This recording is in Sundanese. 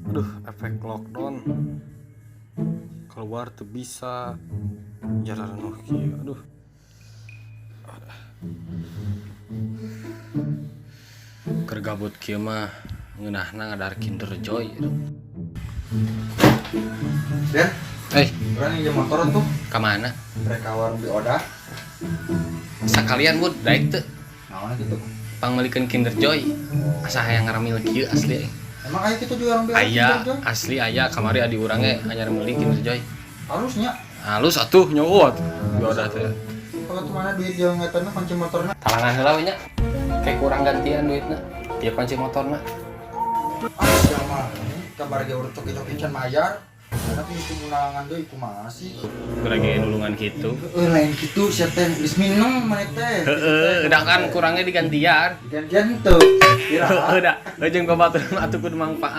Aduh, efek lockdown. Keluar tuh bisa. Jararenuh kieu. Aduh. Keur gabut kieu mah ngeunahna ngadahar Kinder Joy. Aduh. Den, Eh, urang minjem motor tuh. Ka mana? Rek ka warung Bi Odah. Sakalian, Bud, daek teu? Naon gitu? Pangmeulikeun Kinder Joy. Asa hayang ngaramil kieu asli aing. Emang aya kitu di warung Bi Odah? Aya, Kinder Joy? Asli aya, kamari adi urang ge anyar meuli Kinder Joy. Halusnya. Halus atuh nyawa atuh. Bi Odah teh. Kalau tuh mana duit jeung eta na kunci motorna? Talangan heula we nya. Kayak kurang gantian duitna. Ieu kunci motorna. Ah, sia mah. Kabar ge urut coki-coki can mayar. Tapi itu nalangan deui, kumaha sih? Lagi nulungan gitu. Heeh, lain kitu sia teh geus minum maneh teh. Heeh, udah kan kurangnya digantian. Gantian teu. Heeh, dah. Jeung babaturan atuh kudu mangfaat.